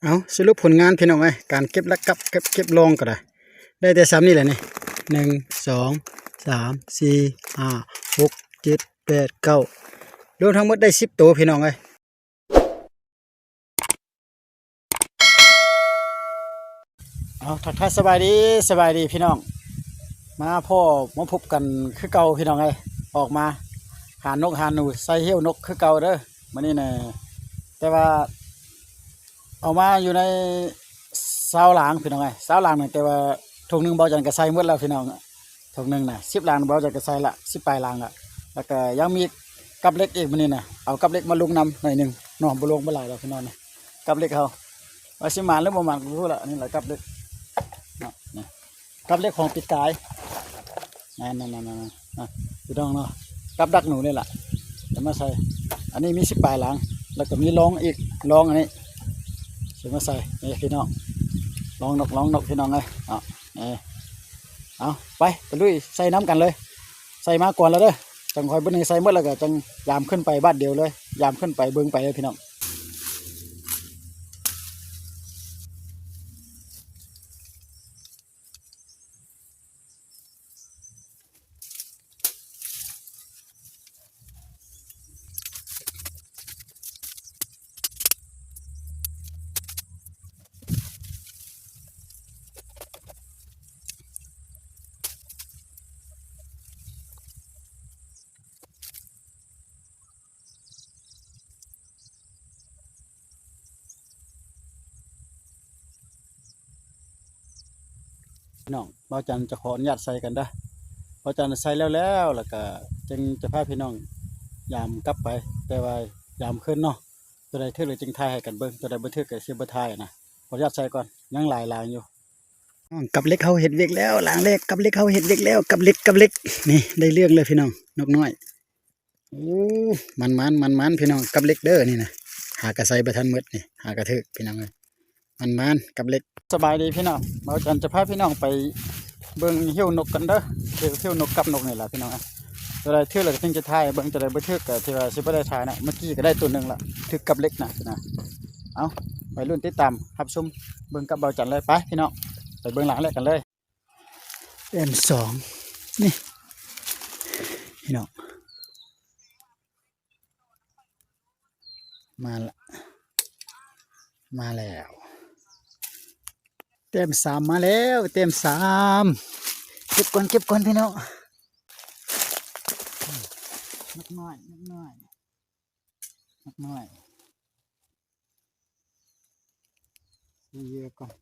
ເອົາ ສະຫຼຸບຜົນງານພີ່ນ້ອງເອີຍ ການເກັບລັກກັບ ເກັບ ເກັບລອງກໍໄດ້ ໄດ້ແຕ່ສ່ຳນີ້ແຫຼະນີ້ ໜຶ່ງ ສອງ ສາມ ສີ່ ຫ້າ ຫົກ ເຈັດ ແປດ ເກົ້າ ລວມທັງໝົດໄດ້ສິບໂຕພີ່ນ້ອງເອີຍ. ເອົາ ທັກທາຍສະບາຍດີ ສະບາຍດີພີ່ນ້ອງ ມາພໍ້ມາພົບກັນຄືເກົ່າພີ່ນ້ອງເອີຍ ອອກມາຫານົກຫາໜູ ໃສ່ເຫ່ວນົກຄືເກົ່າເດີມື້ນີ້ນະ ແຕ່ວ່າ ເອົາມາຢູ່ໃນຊາວລາງພີ່ນ້ອງເອີຍ ຊາວລາງໜຶ່ງ ແຕ່ວ່າຖົງໜຶ່ງເບົາຈັນກໍໃສ່ໝົດແລ້ວພີ່ນ້ອງ ຖົງໜຶ່ງນະ ສິບລາງເບົາຈັນກໍໃສ່ລະ ສິບປາຍລາງລະ ແລ້ວກໍຍັງມີກັບເຫຼັກອີກມື້ນີ້ນະ ເອົາກັບເຫຼັກມາລົງນຳໜ້ອຍໜຶ່ງເນາະ ບໍ່ລົງບໍ່ຫຼາຍດອກພີ່ນ້ອງນະ ກັບເຫຼັກເຮົາ ວ່າຊິໝານຫຼືບໍ່ໝານກໍບໍ່ຮູ້ລະ ນີ້ລະກັບເຫຼັກເນາະ ນີ້ ກັບເຫຼັກຂອງປີກາຍ ນັ້ນໆໆໆ ນະ ພີ່ນ້ອງເນາະ ກັບດັກໜູນີ້ລະ ຈະມາໃສ່ ອັນນີ້ມີສິບປາຍລາງ ແລ້ວກໍມີລອງອີກ ລອງອັນນີ້ ຊິມາໃສ່ ນີ້ພີ່ນ້ອງ ລອງນົກ ລອງນົກພີ່ນ້ອງເອີຍ ເອົາ ເອົາ ໄປ ໄປລຸຍໃສ່ນຳກັນເລີຍ ໃສ່ມາກ່ອນລະເດີ ຈັ່ງຄ່ອຍເບິ່ງໃສ່ໝົດ ແລ້ວກໍຈັ່ງຍາມຂຶ້ນໄປບາດດຽວເລີຍ ຍາມຂຶ້ນໄປເບິ່ງໄປເລີຍພີ່ນ້ອງ. ພີ່ນ້ອງ ບ່າວຈັນຈະຂໍອະນຸຍາດໃສ່ກ່ອນເດີ ບ່າວຈັນໃສ່ແລ້ວໆ ແລ້ວກະຈຶ່ງຈະພາພີ່ນ້ອງຍາມກັບໄປ ແຕ່ວ່າຍາມຄືນເນາະ ຕົວໃດຖືກແລ້ວຈຶ່ງຖ່າຍໃຫ້ກັນເບິ່ງ ຕົວໃດບໍ່ຖືກກໍຊິບໍ່ຖ່າຍນະ ຂໍອະນຸຍາດໃສ່ກ່ອນ ຍັງຫຼາຍລາງຢູ່ ກັບເຫຼັກເຮົາເຮັດວຽກແລ້ວ ລາງແລກ ກັບເຫຼັກເຮົາເຮັດວຽກແລ້ວ ກັບເຫຼັກ ກັບເຫຼັກ ນີ້ ໄດ້ເລື່ອງເລີຍພີ່ນ້ອງ ນົກນ້ອຍ. ໂອ້ ໝານໆ ໝານໆ ພີ່ນ້ອງ ກັບເຫຼັກເດີນີ້ນະ ຫາກະໃສ່ບໍ່ທັນໝົດນີ້ ຫາກະຖືກພີ່ນ້ອງເອີຍ ໝານໆ ກັບເຫຼັກ. ສະບາຍດີພີ່ນ້ອງ ບ່າວຈັນຈະພາພີ່ນ້ອງໄປເບິ່ງເຫ່ວນົກກັນເດີ ເຫ່ວ ເຫ່ວນົກ ກັບນົກນີ້ລະພີ່ນ້ອງ ຕົວໃດຖືກແລ້ວກໍຈຶ່ງຈະຖ່າຍໃຫ້ເບິ່ງ ຕົວໃດບໍ່ຖືກກໍຖືວ່າຊິບໍ່ໄດ້ຖ່າຍນະ ເມື່ອກີ້ກໍໄດ້ຕົວໜຶ່ງລະ ຖືກກັບເຫຼັກນະ ນະ ເອົາ ໄປລຸ້ນຕິດຕາມຮັບຊົມເບິ່ງກັບບ່າວຈັນເລີຍ ໄປພີ່ນ້ອງ ໄປເບິ່ງລາງແລກກັນເລີຍ. ແຕ້ມສອງ ນີ້ ພີ່ນ້ອງ ມາລະ ມາແລ້ວ ແຕ້ມສາມມາແລ້ວ ແຕ້ມສາມ ເກັບກ່ອນ ເກັບກ່ອນ ພີ່ນ້ອງ ນົກນ້ອຍ ນົກນ້ອຍ ນົກນ້ອຍ. ຊື້ເຫຍື່ອກ່ອນ.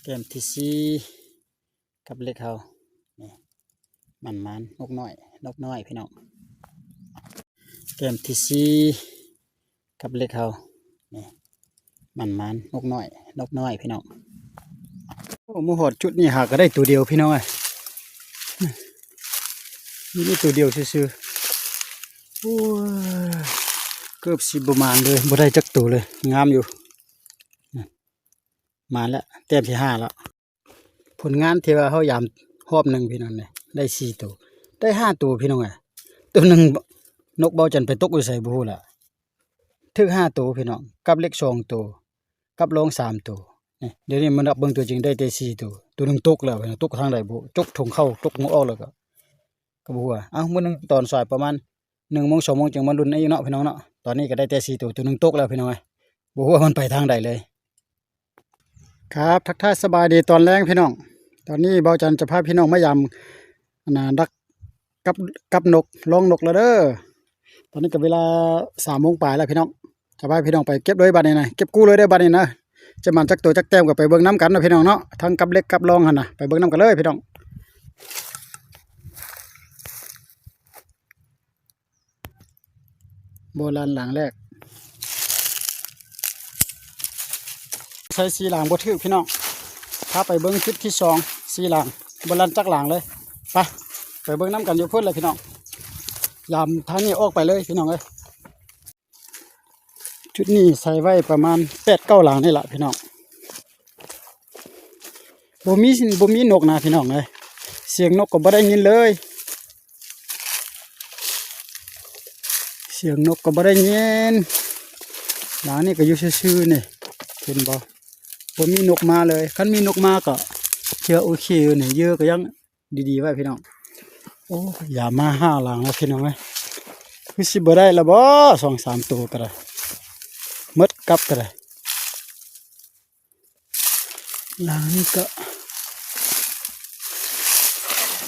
ແຕ້ມທີສີ່ ກັບເຫຼັກເຮົາ ນີ້ ໝານໆ ນົກນ້ອຍ ນົກນ້ອຍ ພີ່ນ້ອງ ແຕ້ມທີສີ່ ກັບເຫຼັກເຮົາ ນີ້ ໝານໆ ນົກນ້ອຍ ນົກນ້ອຍ ພີ່ນ້ອງ ໂອ້ ມາຮອດຈຸດນີ້ຫາກະໄດ້ໂຕດຽວ ພີ່ນ້ອງເອີຍ ມີໂຕດຽວຊື່ໆ ໂອ້ຍ ເກືອບຊິບໍ່ໝານເລີຍ ບໍ່ໄດ້ຈັກໂຕເລີຍ ງາມຢູ່ ໝານແລ້ວ ແຕ້ມທີຫ້າແລ້ວ. ຜົນງານທີ່ວ່າເຮົາຢາມຮອບໜຶ່ງພີ່ນ້ອງ ໄດ້ສີ່ໂຕ ໄດ້ຫ້າໂຕພີ່ນ້ອງເອີຍ ໂຕໜຶ່ງນົກເບົາຈັນໄປຕົກຢູ່ໃສບໍ່ຮູ້ລະ ຖືກຫ້າໂຕພີ່ນ້ອງ ກັບເຫຼັກສອງໂຕ ກັບລອງສາມໂຕ ນີ້ ດຽວນີ້ມານັບເບິ່ງຕົວຈິງໄດ້ແຕ່ສີ່ໂຕ ໂຕໜຶ່ງຕົກແລ້ວ ຕົກທາງໃດບໍ່ຮູ້ ຕົກຖົງເຂົ້າ ຕົກຫົວອອກແລ້ວກໍ ກໍບໍ່ຮູ້ວ່າ ເອົ້າ ມື້ໜຶ່ງຕອນສາຍປະມານ ໜຶ່ງໂມງ ສອງໂມງ ຈຶ່ງມາລຸ້ນອີກເນາະ ພີ່ນ້ອງເນາະ ຕອນນີ້ກໍໄດ້ແຕ່ສີ່ໂຕ ໂຕໜຶ່ງຕົກແລ້ວ ພີ່ນ້ອງເອີຍ ບໍ່ຮູ້ວ່າມັນໄປທາງໃດເລີຍ. ຄັບ ທັກທາຍສະບາຍດີຕອນແລງ ພີ່ນ້ອງ ຕອນນີ້ເບົາຈັນຈະພາພີ່ນ້ອງມາຢາມ ອັນນ່າ ດັກກັບ ກັບນົກ ລອງນົກແລ້ວເດີ ຕອນນີ້ກໍເວລາສາມໂມງປາຍແລ້ວ ພີ່ນ້ອງ ຈະພາພີ່ນ້ອງໄປເກັບເລີຍບາດນີ້ນະ ເກັບກູ້ເລີຍເດີບາດນີ້ນະ ຈະໝານຈັກໂຕຈັກແຕ້ມກໍໄປເບິ່ງນຳກັນເນາະ ພີ່ນ້ອງເນາະ ທັງກັບເຫຼັກກັບລອງຫັ້ນນະ ໄປເບິ່ງນຳກັນເລີຍ ພີ່ນ້ອງ. ບໍ່ລັນຫຼັງແລກ ໃສ່ສີ່ຫຼັງບໍ່ຖືກພີ່ນ້ອງ. ພາໄປເບິ່ງຈຸດທີສອງ ສີ່ຫຼັງ ບໍ່ລັນຈັກຫຼັງເລີຍ. ໄປ ໄປເບິ່ງນຳກັນຢູ່ພຸ້ນແຫຼະພີ່ນ້ອງ. ຢາມທາງນີ້ອອກໄປເລີຍພີ່ນ້ອງເອີຍ. ຈຸດນີ້ໃສ່ໄວ້ປະມານແປດເກົ້າຫຼັງນີ້ລະພີ່ນ້ອງ. ບໍ່ມີ ບໍ່ມີນົກນະພີ່ນ້ອງເອີຍ. ສຽງນົກກໍບໍ່ໄດ້ຍິນເລີຍ. ສຽງນົກກໍບໍ່ໄດ້ຍິນ. ຫຼັງນີ້ກໍຢູ່ຊື່ໆນີ້ ເຫັນບໍ່? ບໍ່ມີນົກມາເລີຍ. ຄັນມີນົກມາກໍເທື່ອໂອເຄຢູ່ນີ້. ເຫຍື່ອກໍຍັງດີໆໄວ້ພີ່ນ້ອງ. ໂອ້ ຢາມມາຫ້າຫຼັງແລ້ວພີ່ນ້ອງເອີຍ. ຄືຊິບໍ່ໄດ້ລະບໍ ສອງສາມໂຕກໍໄດ້ ໝົດກັບກໍໄດ້. ຫຼັງນີ້ກໍ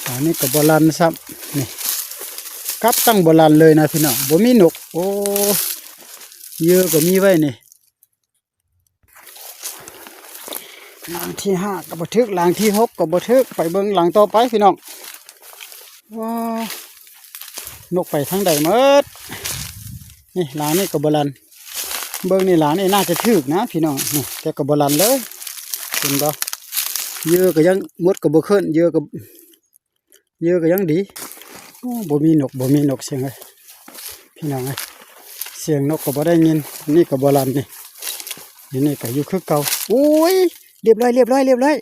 ຫຼັງນີ້ກໍບໍ່ລັນຊ້ຳ ນີ້ ກັບຕັ້ງບໍ່ລັນເລີຍນະພີ່ນ້ອງ ບໍ່ມີນົກ. ໂອ້ ເຫຍື່ອກໍມີໄວ້ນີ້. ຫຼັງທີຫ້າກໍບໍ່ຖືກ ຫຼັງທີຫົກກໍບໍ່ຖືກ. ໄປເບິ່ງຫຼັງຕໍ່ໄປພີ່ນ້ອງ. ວ້າ ນົກໄປທາງໃດໝົດ? ນີ້ຫຼັງນີ້ກໍບໍ່ລັນ. ເບິ່ງນີ້ຫຼັງນີ້ໜ້າຈະຖືກນະພີ່ນ້ອງ ນີ້ ແຕ່ກໍບໍ່ລັນເລີຍ. ເຫັນບໍ່? ເຫຍື່ອກໍຍັງໝົດກໍບໍ່ຂຶ້ນ ເຫຍື່ອກໍ ເຫຍື່ອກໍຍັງດີ. ໂອ້ ບໍ່ມີນົກ ບໍ່ມີນົກ ສຽງເອີຍ ພີ່ນ້ອງເອີຍ. ສຽງນົກກໍບໍ່ໄດ້ຍິນ. ນີ້ກໍບໍ່ລັນນີ້ ຢູ່ນີ້ກໍຢູ່ຄືເກົ່າ. ໂອ້ຍ ລຽບຮ້ອຍ ລຽບຮ້ອຍ ລຽບຮ້ອຍ.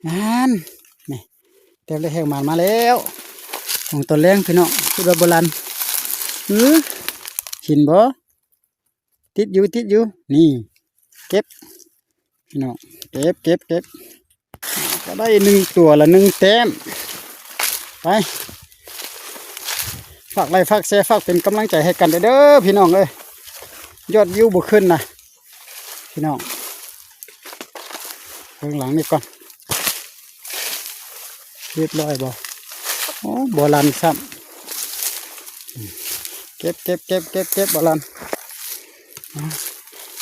ນັ້ນ ນີ້ ແຕ້ມແລກແຮງໝານມາແລ້ວ ຂອງຕອນແລງພີ່ນ້ອງ. ຄິດວ່າບໍ່ລັນ ເອີ ເຫັນບໍ່? ຕິດຢູ່ ຕິດຢູ່ ນີ້ ເກັບພີ່ນ້ອງ ເກັບ ເກັບ ເກັບ. ກໍໄດ້ໜຶ່ງຕົວລະໜຶ່ງແຕ້ມ. ໄປ ຝາກໄລ້ ຝາກແຊ ຝາກເປັນກຳລັງໃຈໃຫ້ກັນເດີພີ່ນ້ອງເອີຍ. ຍອດວິວບໍ່ຂຶ້ນນະ ພີ່ນ້ອງ. ເບິ່ງຫຼັງນີ້ກ່ອນ ລຽບຮ້ອຍບໍ່? ໂອ້ ບໍ່ລັນຊ້ຳ. ເກັບ ເກັບ ເກັບ ເກັບ ເກັບ ບໍ່ລັນ.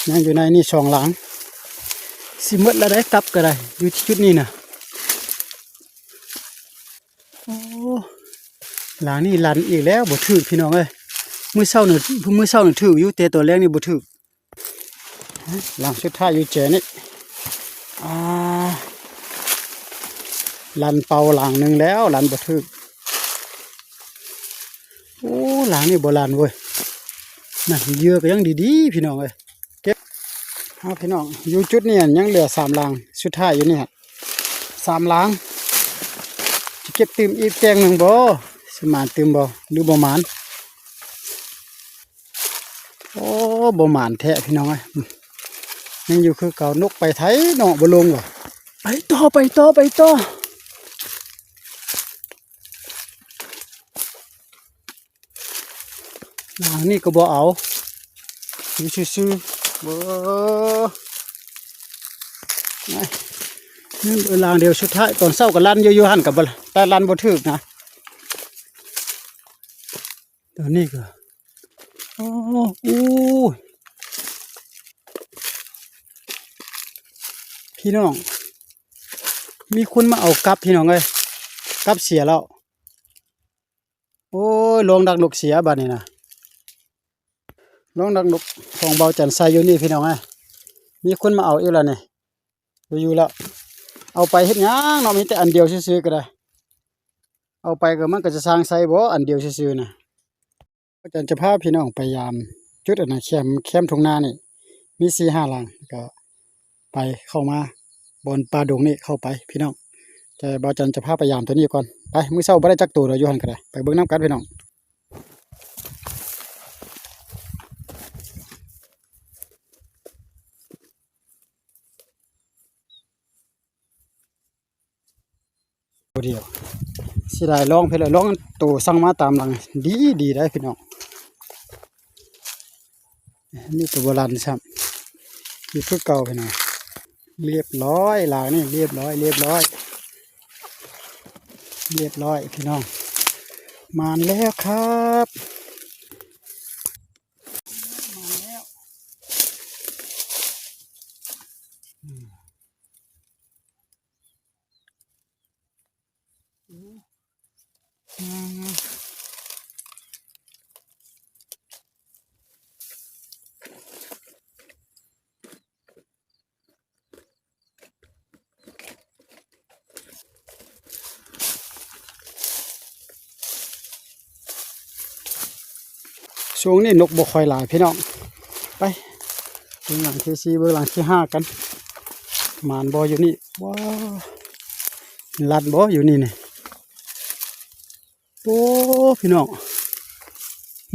ຍັງຢູ່ໃນນີ້ສອງຫຼັງ. ຊິໝົດແລ້ວໄດ໋ ກັບກໍໄດ້ ຢູ່ທີ່ຈຸດນີ້ນະ. ໂອ້ ຫຼັງນີ້ລັນອີກແລ້ວ ບໍ່ຖືກພີ່ນ້ອງເອີຍ. ມື້ເຊົ້ານີ້ ມື້ເຊົ້ານີ້ຖືກຢູ່ ແຕ່ຕອນແລງນີ້ບໍ່ຖືກ. ຫຼັງສຸດທ້າຍຢູ່ແຈນີ້ ອ່າ ລັນເປົ່າຫຼັງໜຶ່ງແລ້ວ ລັນບໍ່ຖືກ. ໂອ້ ຫຼັງນີ້ບໍ່ລັນເວີຍ. ນັ້ນ ເຫຍື່ອກໍຍັງດີໆ ພີ່ນ້ອງເອີຍ. ເກັບ ເອົາ ພີ່ນ້ອງ ຢູ່ຈຸດນີ້ຍັງເຫຼືອສາມຫຼັງສຸດທ້າຍຢູ່ນີ້ ສາມຫຼັງ. ຊິເກັບຕື່ມອີກແກ້ງໜຶ່ງບໍ່? ຊິໝານຕື່ມບໍ່ ຫຼືບໍ່ໝານ? ໂອ້ ບໍ່ໝານແທ້ພີ່ນ້ອງເອີຍ. ຍັງຢູ່ຄືເກົ່າ ນົກໄປໃສເນາະ ບໍ່ລົງຫວາ? ໄປຕໍ່ ໄປຕໍ່ ໄປຕໍ່. ຫຼັງນີ້ກໍບໍ່ເອົາ ຢູ່ຊື່ໆ. ເບິ່ງ ນີ້ ຫຼັງດຽວສຸດທ້າຍ. ຕອນເຊົ້າກໍລັນຢູ່ ຢູ່ຫັ້ນກໍບໍ່ ແຕ່ລັນບໍ່ຖືກນະ. ຕອນນີ້ກໍ ໂອ້ ອູ້ຍ ພີ່ນ້ອງ ມີຄົນມາເອົາກັບ ພີ່ນ້ອງເອີຍ. ກັບເສຍແລ້ວ. ໂອ້ຍ ໂລງດັກນົກເສຍບາດນີ້ນະ. ໂລງດັກນົກຂອງເບົາຈັນໄຊຢູ່ນີ້ ພີ່ນ້ອງເອີຍ. ມີຄົນມາເອົາອີກແລ້ວນີ້. ບໍ່ຢູ່ແລ້ວ. ເອົາໄປເຮັດຫຍັງເນາະ ມີແຕ່ອັນດຽວຊື່ໆກໍໄດ້. ເອົາໄປກໍມັນກໍຈະສ້າງໄຊບໍ່ ອັນດຽວຊື່ໆນະ. ເບົາຈັນຈະພາພີ່ນ້ອງໄປຢາມຈຸດອັນນະ ແຄມ ແຄມທົ່ງນານີ້ ມີສີ່ຫ້າຫຼັງ ກໍໄປເຂົ້າມາບ່ອນປ່າດົງນີ້ເຂົ້າໄປພີ່ນ້ອງ. ແຕ່ເບົາຈັນຈະພາໄປຢາມຕົວນີ້ກ່ອນ. ໄປ ມື້ເຊົ້າບໍ່ໄດ້ຈັກໂຕດອກ ຢູ່ຫັ້ນກໍໄດ້. ໄປເບິ່ງນຳກັນພີ່ນ້ອງ. ໂຕດຽວ ເສຍດາຍ ລອງເພິ່ນລະ ລອງໂຕສັ່ງມາຕາມຫຼັງ ດີ ດີໄດ໋ພີ່ນ້ອງ. ນີ້ໂຕບໍ່ລັນຊ້ຳ ຢູ່ຄືເກົ່າພີ່ນ້ອງ. ລຽບຮ້ອຍ ຫຼັງນີ້ລຽບຮ້ອຍ ລຽບຮ້ອຍ ລຽບຮ້ອຍພີ່ນ້ອງ. ໝານແລ້ວຄັບ ໝານແລ້ວ ອືມ ອືມ. ຊ່ວງນີ້ນົກບໍ່ຄ່ອຍຫຼາຍພີ່ນ້ອງ. ໄປເບິ່ງຫຼັງທີສີ່ ເບິ່ງຫຼັງທີຫ້າກັນ. ໝານບໍ່ຢູ່ນີ້? ວ້າ ລັດບໍ່ຢູ່ນີ້ນີ້? ໂອ້ ພີ່ນ້ອງ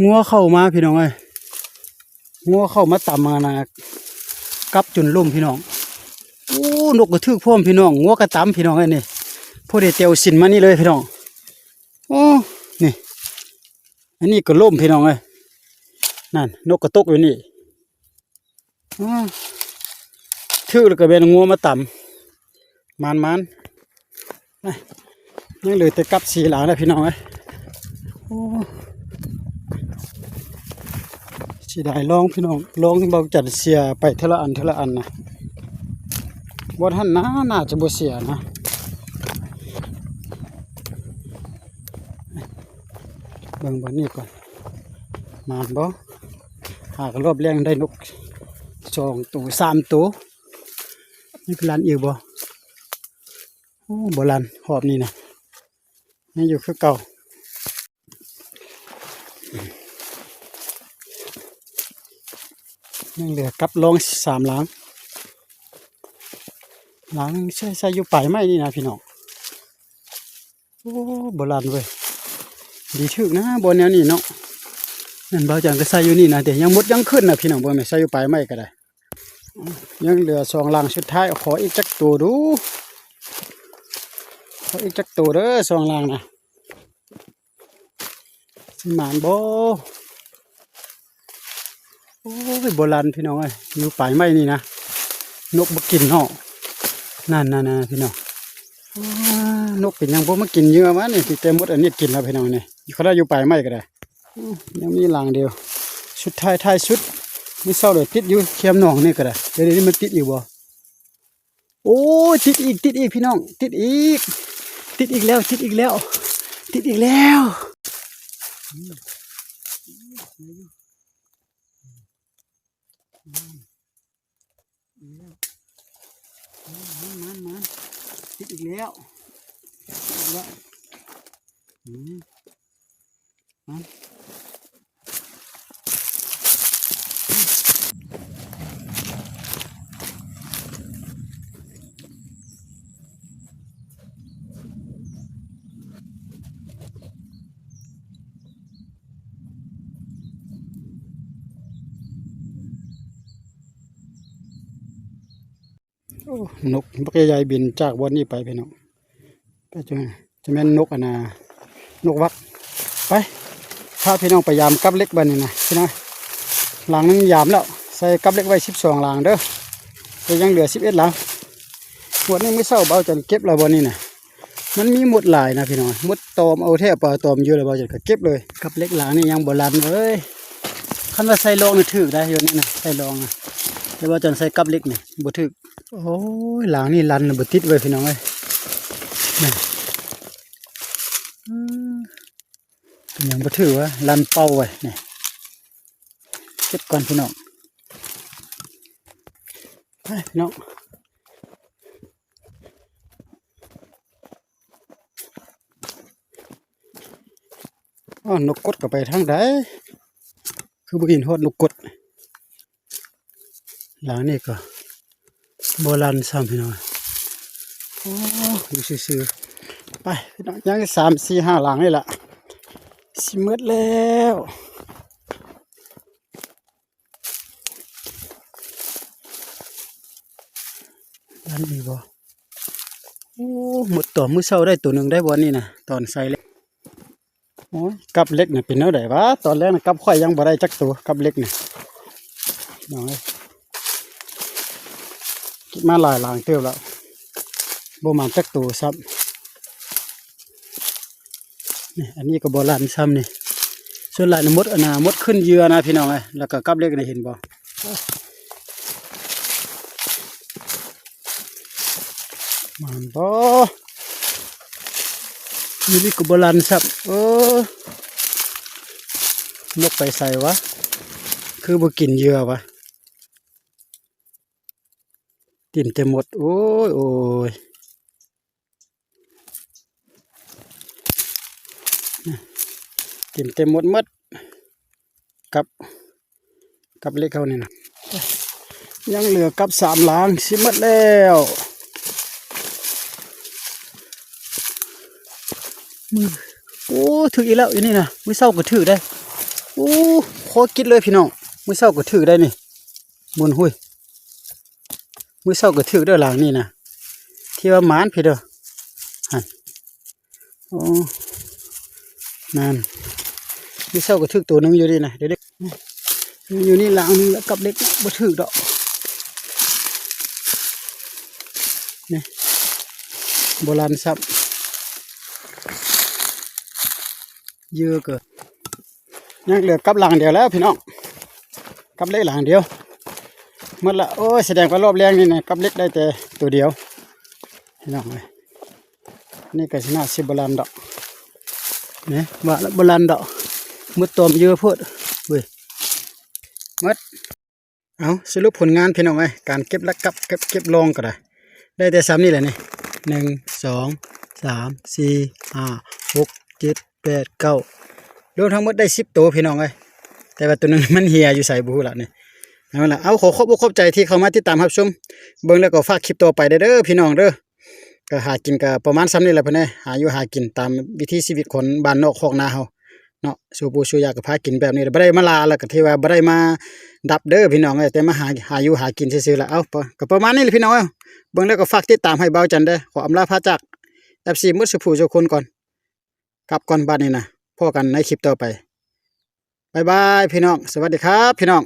ງົວເຂົ້າມາພີ່ນ້ອງເອີຍ. ງົວເຂົ້າມາຕຳອັນນະ ກັບຈົນລົ້ມພີ່ນ້ອງ. ໂອ້ ນົກກໍຖືກພ້ອມພີ່ນ້ອງ ງົວກໍຕຳພີ່ນ້ອງເອີຍນີ້. ພໍໄດ້ແຕ່ວສິນມານີ້ເລີຍພີ່ນ້ອງ. ໂອ້ ນີ້ ອັນນີ້ກໍລົ້ມພີ່ນ້ອງເອີຍ. ນັ້ນ ນົກກໍຕົກຢູ່ນີ້. ອາ ຖືກແລ້ວກໍແມ່ນງົວມາຕຳ. ມານໆ ຍັງເຫຼືອແຕ່ກັບສີ່ຫຼັງແລ້ວພີ່ນ້ອງເອີຍ. ໂອ້ ເສຍດາຍລອງພີ່ນ້ອງ ລອງເບົາຈັນເສຍໄປເທື່ອລະອັນເທື່ອລະອັນນະ. ບ່ອນຫັ້ນນາ ໜ້າຈະບໍ່ເສຍນະ. ເບິ່ງບ່ອນນີ້ກ່ອນ ໝານບໍ່? ຫາກະລອບແລງໄດ້ນົກສອງໂຕ ສາມໂຕ. ຍັງຄືລັນອີກບໍ່? ໂອ້ ບໍ່ລັນ ຮອບນີ້ນະ ຍັງຢູ່ຄືເກົ່າ. ຍັງເຫຼືອກັບລອງສາມຫຼັງ. ຫຼັງໃສ່ ໃສ່ຢູ່ປາຍໄມ້ນີ້ນະພີ່ນ້ອງ. ໂອ້ ບໍ່ລັນເວີຍ ດີຖືກນະ ບ່ອນແນວນີ້ເນາະ. ນັ້ນ ເບົາຈັນກໍໃສ່ຢູ່ນີ້ນະ ແຕ່ຍັງມົດຍັງຂຶ້ນນະພີ່ນ້ອງ. ເບິ່ງແມ່ ໃສ່ຢູ່ປາຍໄມ້ກໍໄດ້. ຍັງເຫຼືອສອງຫຼັງສຸດທ້າຍ ຂໍອີກຈັກໂຕດູ ຂໍອີກຈັກໂຕເດີ ສອງຫຼັງນະ. ຊິໝານບໍ່? ໂອ້ຍ ບໍ່ລັນພີ່ນ້ອງເອີຍ ຢູ່ປາຍໄມ້ນີ້ນະ ນົກບໍ່ກິນເນາະ. ນັ້ນໆໆ ພີ່ນ້ອງ ວ້າ ນົກເປັນຫຍັງບໍ່ມາກິນເຫຍື່ອມັນນີ້? ຊິແຕ່ມົດອັນນີ້ກິນແລ້ວພີ່ນ້ອງນີ້. ຂະໜາດຢູ່ປາຍໄມ້ກໍໄດ້. ອື ຍັງມີຫຼັງດຽວ ສຸດທ້າຍທ້າຍສຸດ. ມື້ເຊົ້າເລີຍຕິດຢູ່ແຄມໜອງນີ້ກໍໄດ້. ດຽວນີ້ມັນຕິດຢູ່ບໍ່? ໂອ້ຍ ຕິດອີກ ຕິດອີກພີ່ນ້ອງ ຕິດອີກ ຕິດອີກແລ້ວ ຕິດອີກແລ້ວ ຕິດອີກແລ້ວ. ມານໆໆ ຕິດອີກແລ້ວ ຕິດອີກແລ້ວ. ອືມ ມານ. ໂອ້ ນົກບັກໃຫຍ່ໆບິນຈາກບ່ອນນີ້ໄປພີ່ນ້ອງ. ກໍຈະ ຈະແມ່ນນົກອັນນະ ນົກຫວັກ. ໄປ ພາພີ່ນ້ອງໄປຢາມກັບເຫຼັກບາດນີ້ນະພີ່ນ້ອງ. ຫຼັງໜຶ່ງຢາມແລ້ວ ໃສ່ກັບເຫຼັກໄວ້ສິບສອງຫຼັງເດີ ແຕ່ຍັງເຫຼືອສິບເອັດຫຼັງ. ງວດນີ້ມື້ເຊົ້າເບົາຈັນເກັບແລ້ວບ່ອນນີ້ນະ. ມັນມີມົດຫຼາຍນະພີ່ນ້ອງ ມົດຕອມເອົາແທ້ ປາຕອມຢູ່ແລ້ວ ເບົາຈັນກໍເກັບເລີຍ. ກັບເຫຼັກຫຼັງນີ້ຍັງບໍ່ລັນເວີຍ. ຄັນວ່າໃສ່ລອງນີ້ຖືກໄດ໋ ຢູ່ນີ້ນະ ໃສ່ລອງນະ ແຕ່ວ່າຈັນໃສ່ກັບເຫຼັກນີ້ບໍ່ຖືກ. ໂອ້ຍ ຫຼັງນີ້ລັນບໍ່ຕິດເວີຍພີ່ນ້ອງເອີຍ. ນີ້ ອືມ ເປັນຫຍັງບໍ່ຖືກວະ? ລັນເປົ່າໄວ້ນີ້. ເກັບກ່ອນພີ່ນ້ອງ ໄປພີ່ນ້ອງ. ອ້າວ ນົກກົດກໍໄປທາງໃດ? ຄືບໍ່ເຫັນຮອດນົກກົດ. ຫຼັງນີ້ກໍບໍ່ລັນຊ້ຳພີ່ນ້ອງ. ໂອ້ ຢູ່ຊື່ໆ ໄປພີ່ນ້ອງ ຍັງສາມ ສີ່ ຫ້າ ຫຼັງນີ້ລະ ຊິໝົດແລ້ວ. ລັນອີກບໍ່? ໂອ້ ໝົດຕອນມື້ເຊົ້າໄດ້ໂຕໜຶ່ງໄດ້ບ່ອນນີ້ນະ ຕອນໃສ່ເຫຼັກ. ໂອ້ຍ ກັບເຫຼັກນີ້ເປັນແນວໃດວະ? ຕອນແລກນະກັບຂ້ອຍຍັງບໍ່ໄດ້ຈັກໂຕ ກັບເຫຼັກນີ້ ນ້ອງເອີຍ. ເກັບມາຫຼາຍຫຼັງເຕີບແລ້ວ ບໍ່ໝານຈັກໂຕຊ້ຳ. ນີ້ ອັນນີ້ກໍບໍ່ລັນຊ້ຳນີ້. ສ່ວນຫຼາຍນະ ມົດອັນນະ ມົດຂຶ້ນເຫຍື່ອນະພີ່ນ້ອງເອີຍ. ແລ້ວກໍກັບເຫຼັກນີ້ ເຫັນບໍ່? ໝານບໍ່? ຢູ່ນີ້ກໍບໍ່ລັນຊ້ຳ. ເອີ ນົກໄປໃສວະ? ຄືບໍ່ກິນເຫຍື່ອວະ? ເຕັມແຕ່ມົດ. ໂອ້ຍ ໂອ້ຍ ເຕັມແຕ່ມົດໝົດ. ກັບ ກັບເຫຼັກເຮົານີ້ນະ ຍັງເຫຼືອກັບສາມຫຼັງ ຊິໝົດແລ້ວ. ມື້ ໂອ້ ຖືກອີກແລ້ວ ອີນີ້ນະ ມື້ເຊົ້າກໍຖືກໄດ໋. ໂອ້ ຂໍກິດເລີຍພີ່ນ້ອງ ມື້ເຊົ້າກໍຖືກໄດ໋ນີ້. ບຸນ ຫຸ້ຍ ມື້ເຊົ້າກໍຖືກເດີຫຼັງນີ້ນະ ທີ່ວ່າໝານພີ້ເດີ ຫັ້ນ. ໂອ້ ນັ້ນ ມື້ເຊົ້າກໍຖືກໂຕໜຶ່ງຢູ່ນີ້ນະ ດຽວນີ້ ຢູ່ນີ້ຫຼັງໜຶ່ງລະ ກັບເຫຼັກບໍ່ຖືກດອກ. ນີ້ ບໍ່ລັນຊ້ຳ ເຢີະເກີນ. ຍັງເຫຼືອກັບຫຼັງດຽວແລ້ວພີ່ນ້ອງ ກັບເຫຼັກຫຼັງດຽວ ໝົດລະ. ໂອ້ຍ ສະແດງວ່າລອບແລງນີ້ນະ ກັບເຫຼັກໄດ້ແຕ່ໂຕດຽວພີ່ນ້ອງເອີຍ. ນີ້ກໍຊິໜ້າຊິບໍ່ລັນດອກ ນີ້ວ່າລະບໍ່ລັນດອກ ໝົດຕອມເຢີະໂພດ. ເວີຍ ໝົດ. ເອົາ ສະຫຼຸບຜົນງານພີ່ນ້ອງເອີຍ ການເກັບລັກກັບ ເກັບ ເກັບລອງກໍໄດ້ ໄດ້ແຕ່ສ່ຳນີ້ແຫຼະນີ້ ໜຶ່ງ ສອງ ສາມ ສີ່ ຫ້າ ຫົກ ເຈັດ ແປດ ເກົ້າ ລວມທັງໝົດໄດ້ສິບໂຕພີ່ນ້ອງເອີຍ. ແຕ່ວ່າໂຕໜຶ່ງມັນເຫ່ຍຢູ່ໃສບໍ່ຮູ້ລະນີ້ ນັ້ນລະ. ເອົາ ຂໍຂອບອົກຂອບໃຈທີ່ເຂົ້າມາຕິດຕາມຮັບຊົມ ເບິ່ງແລ້ວກໍຝາກຄລິບຕໍ່ໄປເດີພີ່ນ້ອງເດີ. ກໍຫາກິນກໍປະມານສ່ຳນີ້ແຫຼະເພິ່ນເອີຍ ຫາຢູ່ຫາກິນຕາມວິຖີຊີວິດຄົນບ້ານນອກຄອກນາເຮົາເນາະ ສູ່ປູ່ສູ່ຍ່າກໍພາກິນແບບນີ້ແຫຼະ. ບໍ່ໄດ້ມາລ່າ ແລ້ວກໍຖືວ່າບໍ່ໄດ້ມາດັບເດີພີ່ນ້ອງເອີຍ ແຕ່ມາຫາ ຫາຢູ່ຫາກິນຊື່ໆລະ. ເອົາ ກໍປະມານນີ້ແຫຼະພີ່ນ້ອງເອີຍ ເບິ່ງແລ້ວກໍຝາກຕິດຕາມໃຫ້ບ່າວຈັນເດີ. ຂໍອຳລາພາຈາກ ເອັຟຊີ ໝົດສູ່ຜູ້ສູ່ຄົນກ່ອນ ກັບກ່ອນບາດນີ້ນະ ພໍ້ກັນໃນຄລິບຕໍ່ໄປ. ບາຍບາຍພີ່ນ້ອງ ສະຫວັດດີຄັບພີ່ນ້ອງ.